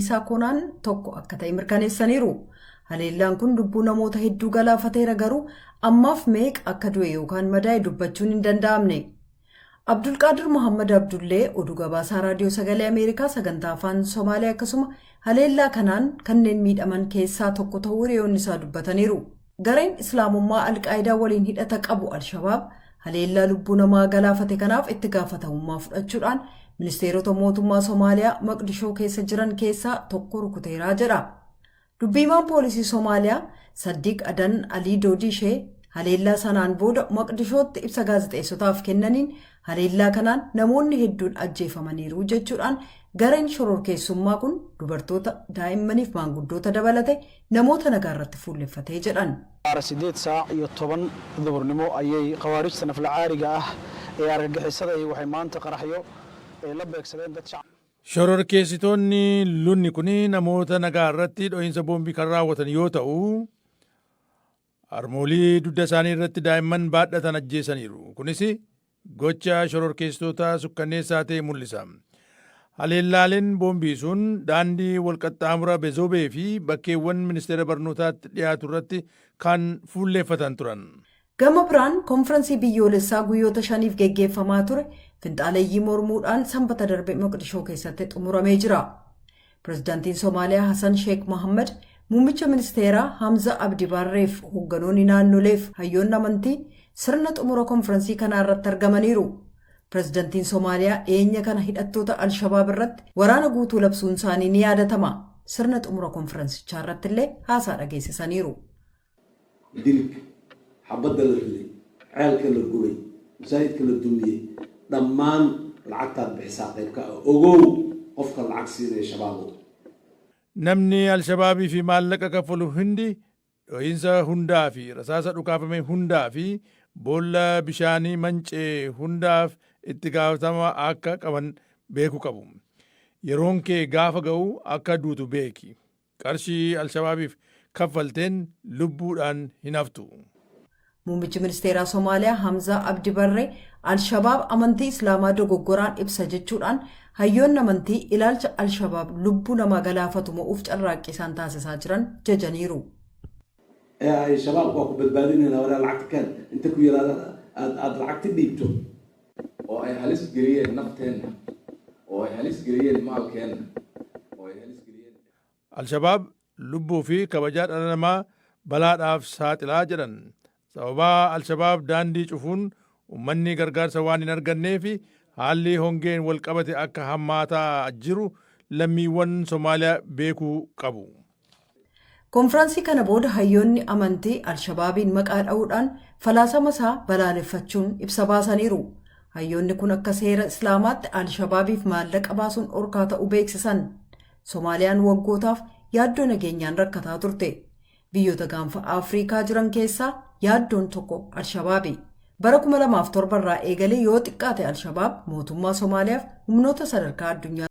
Liisaa Koonaan tokko akka ta'e mirkaneessaniiru. Haleellaan kun lubbuu namoota hedduu galaafateera, garuu ammaaf meeqa akka du'e yookaan madaa'e dubbachuun hin danda'amne. Abdulqaadir Mohammad Abdullee oduu gabaasaa Raadiyoo Sagalee Ameerikaa sagantaa Afaan Somaaliyaa akkasuma haleellaa kanaan kanneen miidhaman keessaa tokko ta'uu hiriyoonni isaa dubbataniiru. Gareen Islaamummaa Alqaayidaa waliin hidhata qabu Alshabaab haleellaa lubbuu namaa galaafate kanaaf itti gaafatamummaa fudhachuudhaan ministeerota mootummaa Somaaliyaa Maqdishoo keessa jiran keessaa tokko rukuteeraa jedha. Dubbiimaan poolisii Somaaliyaa Saddiq Adan Alii Doodishee haleellaa sanaan booda Maqdishootti ibsa gaazexeessotaaf kennaniin, haleellaa kanaan namoonni hedduun ajjeefamaniiru jechuudhaan, gareen shororkeessummaa kun dubartoota, daa'immaniif maanguddoota dabalate namoota nagaa irratti fuulleffatee jedhan. 8 saac iyo 10 duhurnimo ayay Khawaarijta naflacaariga ah ee argagixisada waxay maanta qaraxyo ay la beegsadeen dad shacab. Shororkeessitoonni lunni kun namoota nagaa irratti dho'iinsa boombii kan raawwatan yoo ta'u, harmoolii dugda isaanii irratti daa'imman baadhatan ajjeesaniiru. Kunis gocha shororkeessitoota sukkanneessaa ta'e mul'isa. Haleellaaleen boombii sun daandii walqaxxaamura Bezoobee fi bakkeewwan ministeera barnootaatti dhiyaatu irratti kan fuulleeffatan turan. Gama biraan, konfiraansii biyyoolessaa guyyoota 5f geggeeffamaa ture finxaaleeyyii mormuudhaan Sanbata darbe Moqdishoo keessatti xumuramee jira. Pireezidaantiin Somaaliyaa Hassan Sheekh Mohammad, muummicha ministeeraa Hamza Abdi Barreef, hoogganoonni naannoleef hayyoonni amantii sirna xumura konfiraansii kanaa irratti argamaniiru. Pireezidaantiin Somaaliyaa dhiyeenya kana hidhattoota Alshabaab irratti waraana guutuu labsuun isaanii ni yaadatama. Sirna xumura konfiraansichaa irratti illee haasaa dhageessisaniiru. Dilka, xabadda la riday, ceelka la gubay, masaajidka la dumiyey, dhammaan lacagtaad bixisaa qayb ka ah. Ogow qofka lacag siinaya Shabaabo. Namni Alshabaabii fi maallaqa kaffalu hundi dho'iinsa hundaa fi rasaasa dhukaafame hundaa fi boolla bishaanii mancee hundaaf itti gaafatama akka qaban beekuu qabu. Yeroon kee gaafa ga'u akka duutu beeki. Qarshii Alshabaabiif kaffalteen lubbuudhaan hin haftu. Muummichi ministeeraa Somaaliyaa Hamzaa Abdi Barree Alshabaab amantii Islaamaa dogoggoraan ibsa jechuudhaan, hayyoonni amantii ilaalcha Alshabaab lubbuu namaa galaafatu mo'uuf carraaqqii isaan taasisaa jiran jajaniiru. Ee ay Shabaabku waa ku badbaadinayna, waraa lacagta keen inta ku yirahdaan aad lacagta dhiibto. Oo ay halis geliyeen nafteenna, oo ay halis geliyeen maalkeenna, oo ay halis geliyeen. Alshabaab lubbuu fi kabajaa dhala namaa balaadhaaf saaxilaa jedhan. Sababaa Alshabaab daandii cufuun uummanni gargaarsa waan hin arganneef haalli hongeen wal qabate akka hammaataa jiru lammiiwwan Somaaliyaa beekuu qabu. Konfiraansii kana booda hayyoonni amantii Alshabaabiin maqaa dha'uudhaan falaasama isaa balaaleffachuun ibsa baasaniiru. Hayyoonni kun akka seera Islaamaatti Alshabaabiif maallaqa baasuun dhorkaa ta'uu beeksisan. Somaaliyaan waggootaaf yaaddoo nageenyaan rakkataa turte. Biyyoota Gaanfa Afriikaa jiran keessaa yaaddoon tokko Alshabaabi. Bara 2007 irraa eegalee yoo xiqqaate Alshabaab mootummaa Somaaliyaaf humnoota sadarkaa addunyaa